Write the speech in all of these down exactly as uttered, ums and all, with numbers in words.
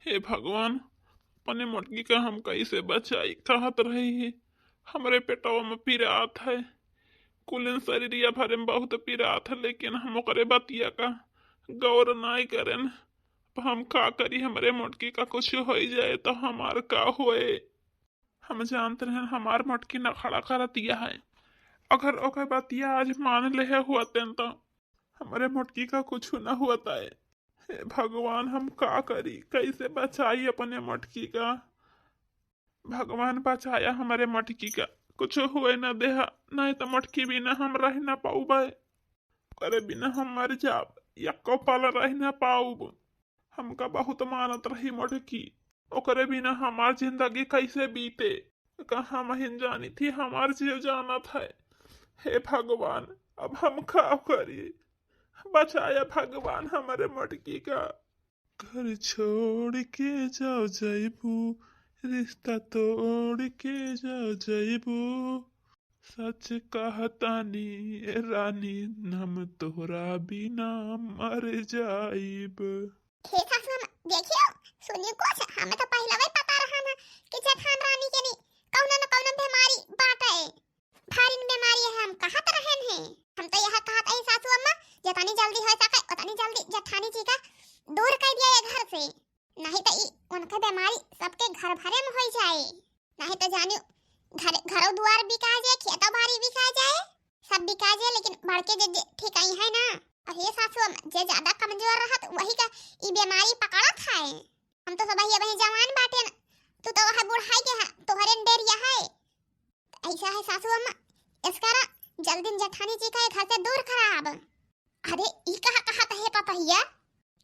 हे भगवान, अपने मोटकी का हम कैसे बचाई? कहत रही है, हमरे पेटवा में पिरात है, कुलिन शरीरिया भरे में बहुत पिरात है, लेकिन हम ओकरे बतिया का गौर नाई करेन। अब हम का करी, हमरे मोटकी का कुछ होइ जाए तो हमार का होए? हम जानत रहन हमार मोटकी नखड़ा करतिया है, अगर ओकर बतिया आज मान लेहे होतेन तो हमरे मोटकी का कुछ न होता है। हे भगवान, हम का करी, कैसे बचाई अपने मोटकी का? भगवान बचाया हमरे मोटकी का, कुछ हुए न देहा, नहीं तो मोटकी बिना हम रह न पाउबे, ओकरे बिना हम मर जाब, यक्को पल रह न पाउब। हमका बहुत मानत रही मोटकी, ओकरे बिना हमार जिंदगी कैसे बीते, का हमहिन जानी थी हमार जीव जानत है। हे भगवान, अब हम का करी, बचाया भगवान हमरे मोटकी का। घर छोड़ के जाओ जइबू, रिश्ता तोड़ के जाओ जइबू, सच कहतानी ए रानी, हम तोहरा बिना मर जाइब। हे सासू अम्मा, देखियो, सुनियो कुछ, हमें तो पहिलवे पता रहा ना कि जेठान रानी के नी कौनो न कौनो बीमारी बाटे। भारिन बीमारी है, हम कहत रहन है। हम तो यह कहत है सासू अम्मा, जितनी जल्दी हो सके उतनी जल्दी जेठानी जी का दूर कर दिया ये घर से, नहीं तो ई उनका बीमारी सबके घर भरे में हो जाए। नहीं तो जानियो घर, घरो दुआर बिका जाए, खेतो बाड़ी बिका जाए, सब बिका जाए, लेकिन बड़के जे, जे ठीक आई है ना। और ये सासू अम्मा, जे ज्यादा कमजोर रहत वही का ई बीमारी पकड़त है। हम तो सब वही, वही जवान बाटे ना, तू तो वह बुढ़ाई के है, तोहरे न डेरिया है। ऐसा है सासू अम्मा, इसका रा जल्दी जेठानी जी का ये घर से दूर कराब। अरे, ई कहा कहत है पतहिया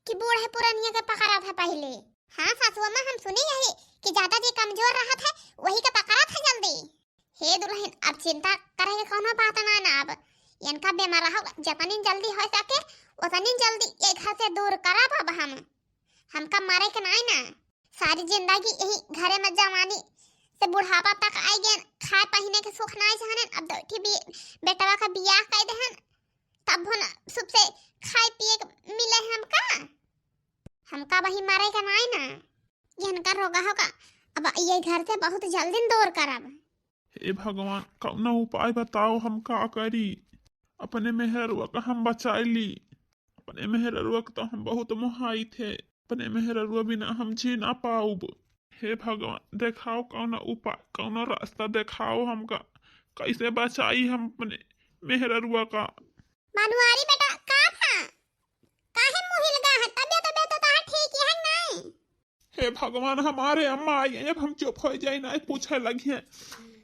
कि बूढ़े पुरनिया के पकड़त है पहिले। हाँ सासू अम्मा, हम सुनी यही कि ज्यादा जे कमजोर रहत है वही के पकड़त है जल्दी। हे दुल्हन, अब चिंता करे के कौनो बात ना ना, अब इनका बीमार हो जतनी जल्दी हो सके उतनी जल्दी ये घर से दूर करब अब हम। हमका मरे के नाई ना, सारी जिंदगी यही घरे में जवानी से बुढ़ापा तक आई गए, खाए पहने के सुख नाई जाने। अब दो ठी बी-, बेटवा का बियाह कर देहन, तब हो ना सुख से खाए पिए के मिले हमका। हमका वही मरे के नाई ना, ये इनका रोगा होगा। अब ये घर से बहुत जल्दी दूर करब। हे भगवान, कौनो उपाय बताओ, हम का करी? अपने मेहररुआ का हम बचाए ली। अपने मेहररुआ के तो हम बहुत मोहाइत है, अपने मेहररुआ बिना हम जी ना पाउब। हे भगवान, देखाओ कौनो उपाय, कौनो रास्ता देखाओ हमका, कैसे बचाई हम अपने मेहररुआ का। बनवारी बेटा, का भा? काहे मुँह हिलगा है? तबियत, तबियत तो तहार ठीक है नहीं? हे भगवान, हमारे अम्मा आई हैं, अब हम चुप हो जाई, नहीं पूछे लगी हैं।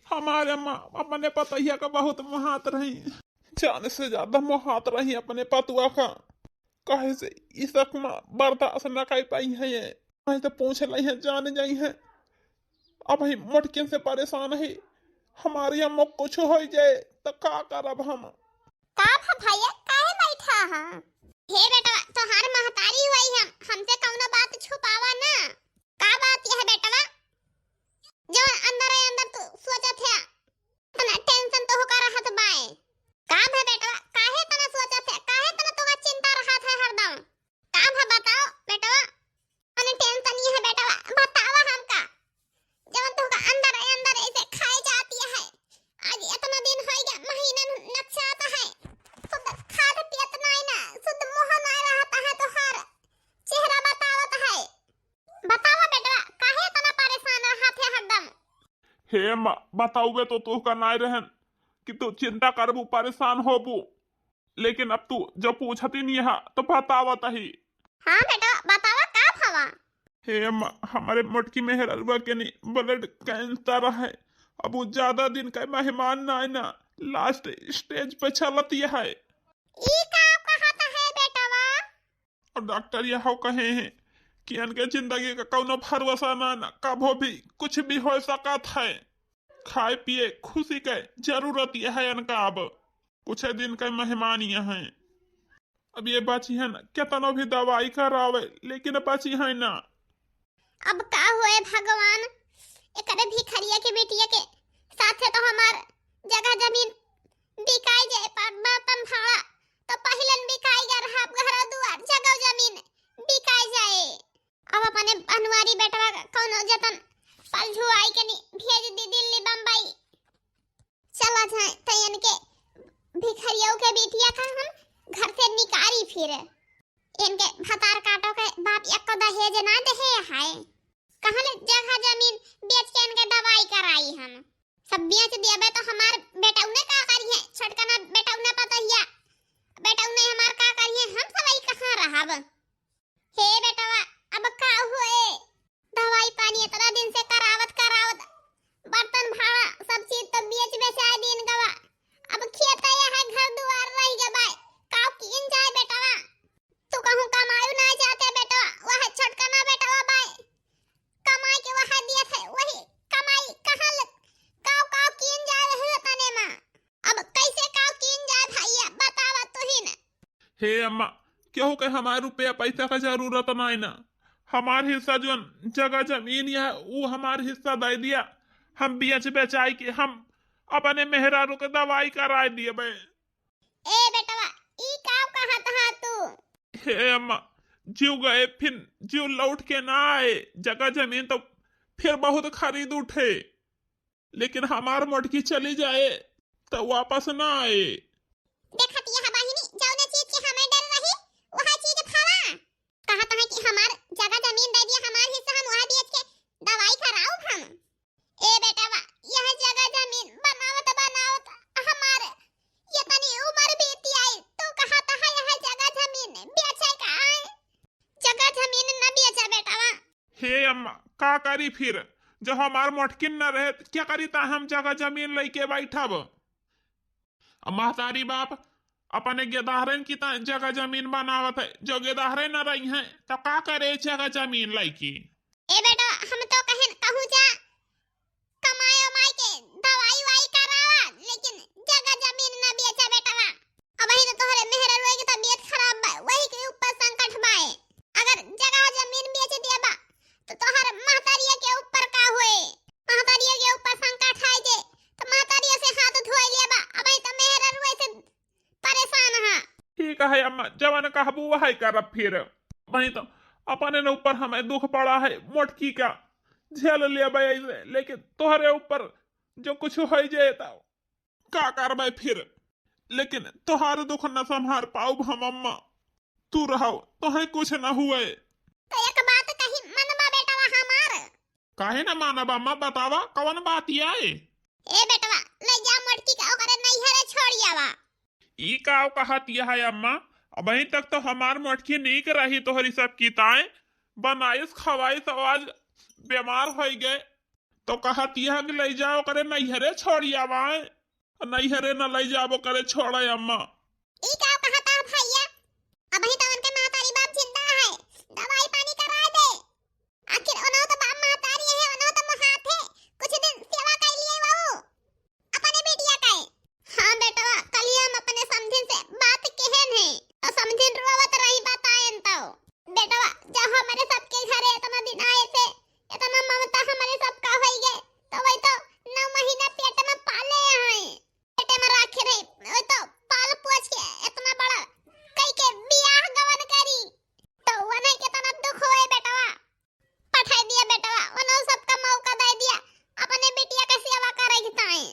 हमारे अम्मा अपने पतोहिया का बहुत मोहात रही, जान से ज्यादा मोहात रही अपने पतुआ का। काहे से ई शक में बर्दाश्त न कर पाई हैं ये, नहीं तो पूछ लई हैं, जान जाई हैं। अब ही मोटकिन से परेशान है, हमारे अम्मा कुछ हो जाए तो का करब हम? का भा भैया, काहे बैठा हा? हे बेटा, तोहार महतारी हुई हम, हमसे कौनो बात छुपावा ना। का बात यह बेटवा, जौन अंदर ही अंदर तू सोचत है, इतना tension तोहका रहत बाए? का भा बेटवा, काहे इतना सोचत है, काहे इतना तोहका चिंता रहत है हरदम? का भा बताओ बेटवा, कौन tension ये है बेटवा, बतावा हमका। जवन तोहका अंदर अंदर ऐसे खाए जाती है, आज इतना दिन हो गया, महीना नचाता है, शुद्ध खात पियत नाई ना, शुद्ध मुँह नाई रहता है तोहार, चेहरा बतावत है। बतावा बेटवा, काहे इतना परेशान रहत है हरदम? हे माँ, बताउबे तो तोहका नाई रहन कि तू चिंता करबू, परेशान होबू, लेकिन अब तू जब पूछती नहीं हा तो बतावत ही। हाँ बेटा, बतावा का भवा? हे माँ, हमारे मोटकी मेहररुआ के नी blood cancer है। अब वो ज्यादा दिन का मेहमान ना है ना, last stage पे चलती है। ई का कहत है बेटवा? और डॉक्टर यह कहे हैं कि इनके जिंदगी का कौनो भरोसा ना, ना, कभो भी कुछ भी हो सकत है। खाए पिए खुशी के जरूरत यह है इनका, अब कुछ दिन के मेहमान यह हैं। अब ये बची है ना, कितनो भी दवाई करावे, लेकिन बची है ना। अब का होए भगवान, एकरे भिखरिया के बिटिया के साथे तो हमार जगह जमीन बिकाई जाए, पर बर्तन भाड़ा तो पहिलन बिकाई गए रहा, अब घर दुआर, जगह जमीन बिकाई जाए। अब अपने बनवारी बेटवा का कौनो जतन पलझुआई के नी भेज दी दिल्ली बम्बई। चला जाए तो इनके भिखरियों के बिटिया का हम घर से निकारी फिर। इनके भतार काटो के बाप एको दहेज ना देहे है। कहाँ ले जगह जमीन बेच के इनके दवाई कराई हम? सब बेच दियाबे तो हमार बेटौने का करिहे, छोटकना बेटौने पतहिया, बेटौने हमार का करिहे, हम सबही कहाँ रहब? हे बेटवा, अब का हुए? दवाई पानी इतना दिन से करावत करावत बर्तन भाड़ा सब चीज तो बेच बेचाए दिन गवा। अब खेत आया है, घर दुआर रह गवा, काव कीन जाए बेटवा? तू कहूँ कमायु ना जाते बेटवा, वह छोटकना बेटवा बाय कमाई के वह दिया थे, वही कमाई कहाँ ले, काव काव कीन जाए रहे तने माँ। अब कैसे काव कीन जाए भैया, बतावा तू ही ना। हे अम्मा, केहू के हमार रुपया पैसा का जरूरत नाई ना। हमार हिस्सा जोन जगह जमीन या, ऊ हमार हिस्सा दे दिया। हम बेच बेचाई के हम अपने मेहरारू के दवाई कराए दिए बे। ए बेटवा, ई काव कहत हा तू? हे अम्मा, जीव गए फिर जीव लौट के ना आए। जगह जमीन तो फिर बहुत खरीद उठे, लेकिन हमार मोटकी चली जाए तो वापस ना आए। देखत यह बहिनी, जौने चीज के हमें डर रही, वह चीज फवा। कहत है कि हमार जगह जमीन दे दिया, हमार हिस्सा हम वह बेच के दवाई कराऊ हम। ए बेटवा, यह जगह जमीन बनावत बनावत हमार ये तनी उम्र बीती आई, तू कहत है यह जगह जमीन बेचे का है? जगह जमीन न बेचा बेटवा। हे अम्मा, का करी फिर? जब हमार मोटकिन न रहे, त क्या करी ता हम जगह जमीन लेके बैठब? अब महतारी बाप अपने गेदहरन की ता जगह जमीन बनावत है, जो गेदहरे न रही हैं, तो का करे जगह जमीन लेके? ए बेटवा, हम तो कहन कहूँ जा, कमाए उमाए के दवाई वाई करावा, लेकिन जगह जमीन न बेचा बेटवा। अबही तो तोहरे मेहररुआ के तबीयत खराब बा, वही के ऊपर संकट बाए। अगर जगह जमीन बेच दिया बा, तो तोहर महतारिया के ऊपर का होए? महतारिया के ऊपर संकट आए जे, तो महतारिया से हाथ धोए लिया बा। अबही तो मेहररुआ से परेशान हा। ठीक है अम्मा, जवन कहबू वही करब फिर। वही तो अपने न ऊपर हमें दुख पड़ा है, मोटकी का झेल लेबे ऐसे, लेकिन तोहरे ऊपर जो कुछ हो जाए तो का करबे फिर? लेकिन तोहार दुख न संभार पाउब हम अम्मा, तू रहो, तोहे कुछ न हुए। तो एक बात कही, मनबा बेटवा हमार? काहे न मानब अम्मा, बतावा कवन बात आए? ए बेटवा, ले जा मोटकी का ओकरे नैहरे छोड़ियावा। ई काव कहत यह है अम्मा, अबहीं तक तो हमार मोटकी नीक रही, तोहरी सब की ताए बनाइस खवाइस, आज बीमार होइ गए, तो कहत यह कि ले जाओ ओकरे नैहरे छोड़ियावा, नैहरे न ले जाबो करे छोड़े अम्मा। ई काव कहत है भैया, अबहीं तो उनके महतारी बाप जिंदा है, दवाई पानी करा दे। आखिर ओनहु तो बाप महतारी है, ओनहु तो मोहात है, कुछ दिन सेवा कर लिए वो अपने बिटिया का। हाँ बेटवा, कल ही हम अपने समधिन से बात केहेन है, तो समधिन रोवत रही बताएन तो। बेटवा, जब हमरे सबके घरे इतना दिन आए थे, इतना ममता हमरे सबका होई गए, तो वही तो नौ महीना पेट में पाले हैं। पेटे में राखे रही, वो तो पाल पोछ के इतना बड़ा कई के बियाह गवन करी, तो वो नहीं कितना दुख होए बेटवा। पठाई दिया बेटवा, उन्हों सबका मौका दे दिया अपने बिटिया के सेवा करे के ताई।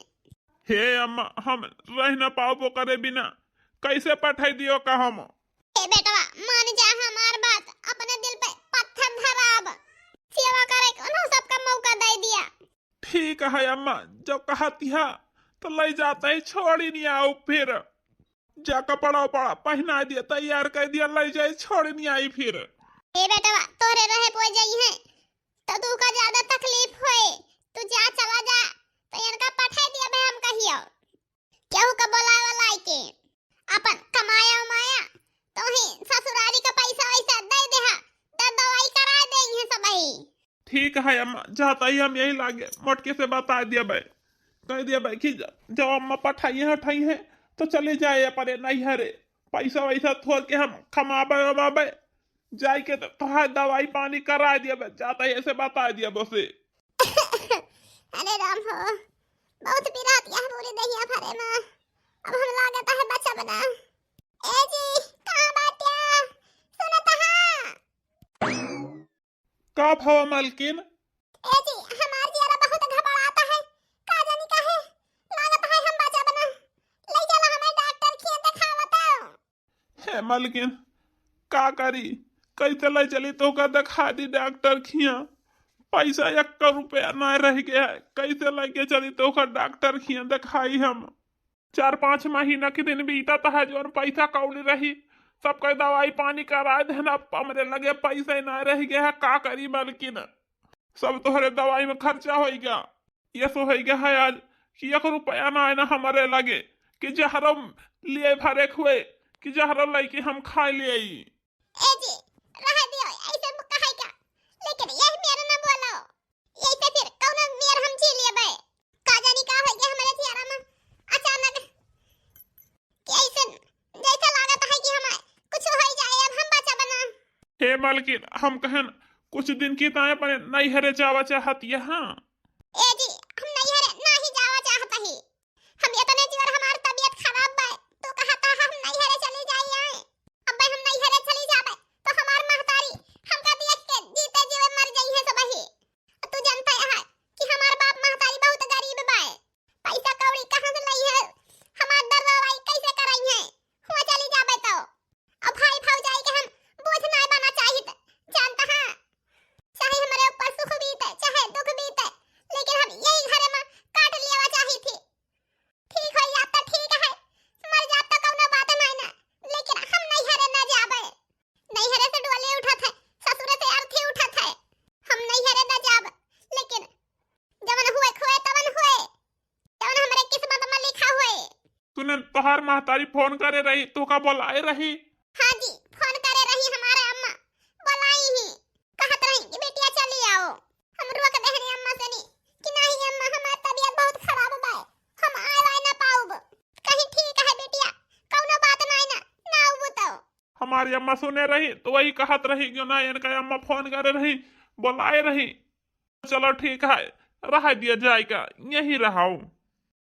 हे अम्मा, हम रह न पाओ करे बिना, कैसे पठाई दियो का हम? ए बेटवा, मान जा हमार बात, अपने दिल पे पत्थर धराब। सेवा करे के उन्हों सबका मौका दे दिया। ठीक है अम्मा, जो कहती है तो ले जाते ही छोड़ी नहीं आओ फिर। जा कपड़ा उपड़ा पहना दिया, तैयार कर दिया, ले जाए छोड़ी नहीं आई फिर। ए बेटवा, तोरे रहे पोई जाई है तो तू का ज्यादा तकलीफ होए, तू जा चला जा, तो इनका पठाई दिया बे हम कहियो। केहू का बोलाए वाला आई के अपन कमाया उमाया, तो ही ससुरारी का पैसा वैसा दे दे हा, तो दवाई करा दे हैं सब ही। ठीक है अम्मा, जाता ही हम यही लागे मोटके से बता दिया बे, कह दिया बे कि ज-, जब अम्मा पठाई है उठाई है तो चले जाए अपने नैहरे, पैसा वैसा थोड़ के हम कमाबे उमाबे, जाए के तो तोहार दवाई पानी करा दिया बे, जाता ही ऐसे बता दिया बसे। अरे राम हो, बहुत पिरात यह पूरी दहिया भरे में। अब हम लागत है बचब ना। ए जी, कहाँ बाट्या? सुनत हा? का भवा मलकिन? ए जी, हमार जियरा बहुत घबराता है, का जानी काहे, लागत है हम बचब ना। ले चला हमें डॉक्टर खिया देखावत। हे मलकिन, का करी, कैसे ले चली तोका देखा दी डॉक्टर खिया? पैसा एक रुपया ना रह गया है, कैसे लेके चली तोका डॉक्टर खिया देखाई हम? चार पाँच महीना के दिन बीतत है, जौन पैसा कौड़ी रही, सबके दवाई पानी कराए देहन, अब हमरे लगे पैसा ही ना रह गया है, का करी मलकिन? सब तोहरे दवाई में खर्चा होइगा। ये सो होइगा है आज कि एक रुपया ना है ना हमरे लगे कि जहरो लिए भरे हुए कि जहरो लेके हम खा ले। ए जी, रह दियो, ऐसे कहे का? लेकिन यह मेर ना बोलो, ऐसे फिर कौनो मेर हम जी लेबे। का जानी का होइगा हमरे जियरा में अचानक, कि ऐसे जैसे लागत है कि हमें कुछ हो ही जाए, अब हम बचब ना। हे मलकिन, हम कहन कुछ दिन की ताए अपने नैहरे जावा चाहत यहाँ। ए जी, हम नैहरे नाही जावा चाहत ही। हम इतने जोर हमार तबीयत खराब बा, तो कहता हम नैहरे चली जाई आए। अब हम नैहरे चली जाबे, तो हमार महतारी हमका देख के जीते जीवे मर जाई है सबही। तू जानता है कि हमार बाप महतारी बहुत गरीब बाए, पैसा कौड़ी कहाँ से लई है, हमार दर्द दवाई कैसे कराई है? हुआ चली जाबे तो। अब भाई भौजाई के हम बोझ ना बना चाहित, जानता है? चाहे हमारे ऊपर सुख बीते, चाहे दुख बीते, लेकिन हम यही घर में काट लेवा चाहित ही। ठीक हो जात तो ठीक है, मर जात तो कौनो बात नहीं ना, लेकिन हम नैहरे ना जाबे। नैहरे से डोली उठत है, ससुरे से अर्थी उठत है। हम नैहरे ना जाब, लेकिन जवन हुए खुए तवन हुए, जवन हमरे किस्मत में लिखा हुए। सुने, तोहार महतारी फोन करे रही, तोका बोलाए रही? हाँ जी, फोन करे रही हमारे अम्मा, बोलाई ही, कहत रही कि बिटिया चली आओ। हम रोक देहनी अम्मा से नी कि नहीं अम्मा, हमार तबीयत बहुत खराब बा, हम आए वाए ना पाउब। कहीं ठीक है बिटिया, कौनो बात नहीं ना, ना आउबू तो। हमारी अम्मा सुने रही तो वही कहत रही कि ना, इनका अम्मा फोन करे रही, बोलाए रही। चलो ठीक है, रह दिया जाएगा, यही रहाओ।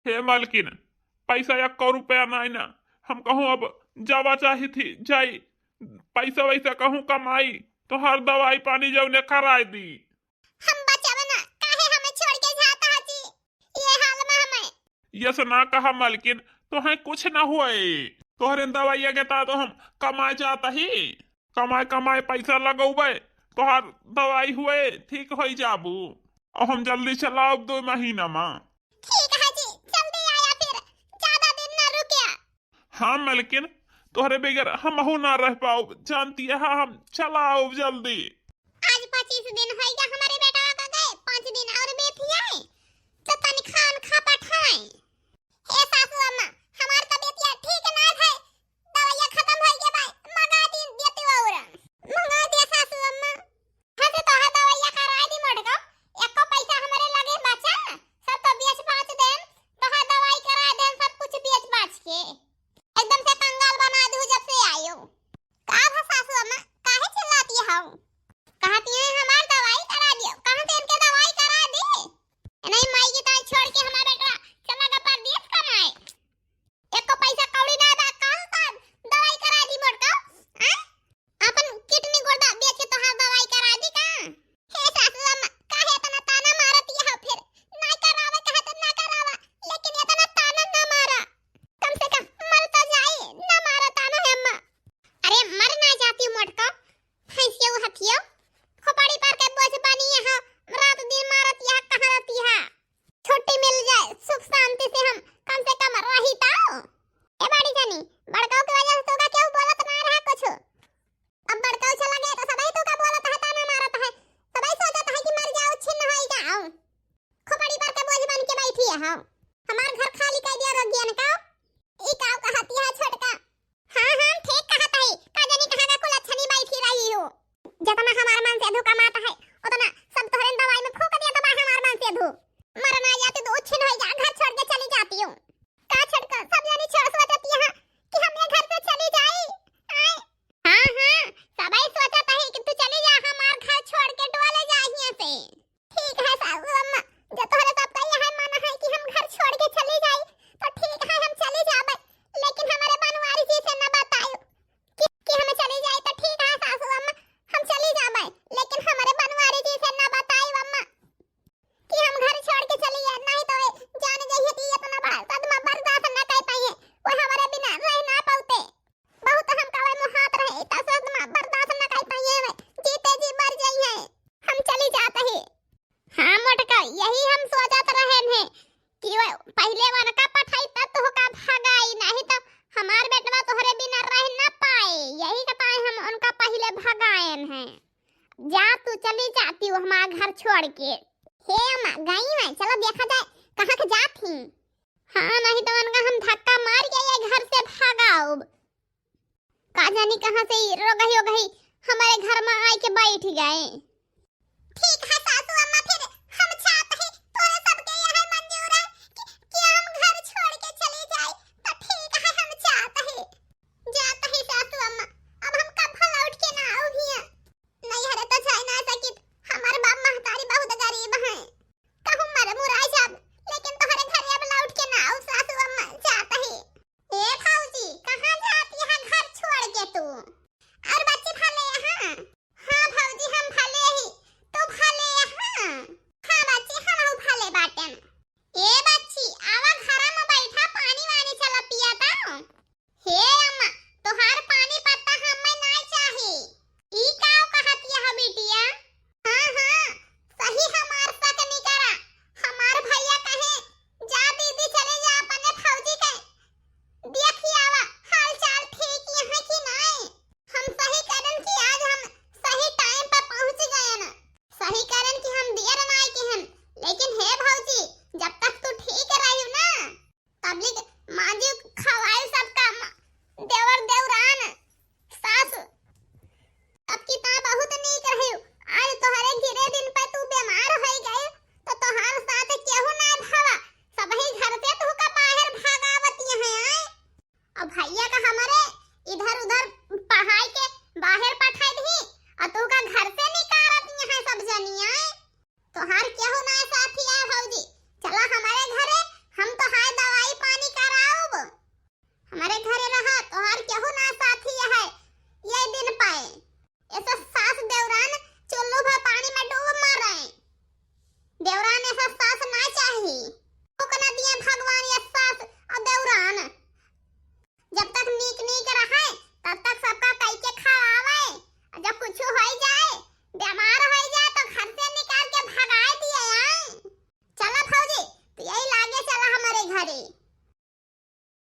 हे मालकिन, पैसा एक रुपया नहीं ना, हम कहूँ अब जावा चाहित ही, जाई, पैसा वैसा कहूँ कमाई, तोहार दवाई पानी जौने कराए दी। हम बचब ना, काहे हमें छोड़ के जाता है जी? ये हाल में हमें। ये से ना कहा मालकिन, तोहे कुछ ना हुए। तोहरे दवाइया के ता तो हम कमाए जाता ही। कमाए कमाए पैसा लगौबे, तोहार दवाई हुए ठीक होई जाबू। और हम जल्दी चलाओ दो महीना में। ठीक है जी, जल्दी आया फिर, ज्यादा दिन ना रुकिया। हाँ मालकिन, तोहरे बगैर हमहू ना रह पाउब, जानती है हम चलाओ जल्दी। आज पच्चीस दिन होइगा हमारे बेटवा का गए, पाँच दिन और बेथी आए, तो तनी खान खा पठाए। हे सासू अम्मा, हमार तबीयतिया ठीक ना है, दवाइया खत्म होइगा बा, मंगा दी देती और। मंगा दिया सासू अम्मा। हाँ, तो तोहार दवाइया कराए दी मोटको, एको पैसा हमरे लगे बचा, सब तो बेच बाच देन, तोहार दवाई कराए देन, सब कुछ बेच बाच के। एकदम से कंगाल बना दू जब से आयो। का भा सासू अम्मा, काहे चिल्लाती हऊ? यही हम सोचत रहेन है कि वो पहिले उनका पठाई तब तोहका भगाई, नहीं तो हमार बेटवा तोहरे बिना रह ना पाए। यही के ताई हम उनका पहिले भगाएन है। जा तू चली जाती हो हमार घर छोड़ के। हे अम्मा, गई मैं, चलो देखा जाए कहाँ के जात ही। हाँ, नहीं तो उनका हम धक्का मार के ये घर से भगाउब। का जानी कहाँ से ई रोगही ओगही हमारे घर में आए के बैठ गए। ठीक है सासू अम्मा, फिर हम जात ही, तोरे सबके यहाँ मंजूर है कि, कि हम घर छोड़ के चली जाए, तो ठीक है, हम जात ही, जात ही सासू अम्मा, अब हम कब लौट के ना आउब हियाँ। नैहरे तो जाए ना सकित, हमार बाप महतारी बहुत गरीब हैं, कहूँ मर मुराई जाब, लेकिन तोहरे घरे अब लौट के ना आउब सासू अम्मा, जात ही। ए भौजी, कहाँ जाती है घर छोड़ के तू? और बच्ची भले यहाँ? हाँ भौजी, हम भले ही, तू भले यहाँ? हाँ बच्ची, हम भले बाटेन। ए बच्ची, आवा घरा में बैठा, पानी वानी चला पिया ता। हे अम्मा, तोहार पानी पत्ता हमें नाय चाही। ई काव कहत यह बिटिया? हाँ, हाँ, सही हमार शक नी करा। हमार भैया कहे, "जा दीदी, चले जा अपने भौजी के देखी आवा, हाल चाल ठीक यहाँ कि नाय।" हम सही करन कि आज हम सही टाइम पर पहुँच गए न। सही करन कि हम देर नाय के हम। लेकिन हे भौजी, जब तक तू ठीक रही ना, तबलिक माजी खवाई सब काम, देवर देवरान, सास, अब की ता बहुत नीक रही। आज तोहरे गिरे दिन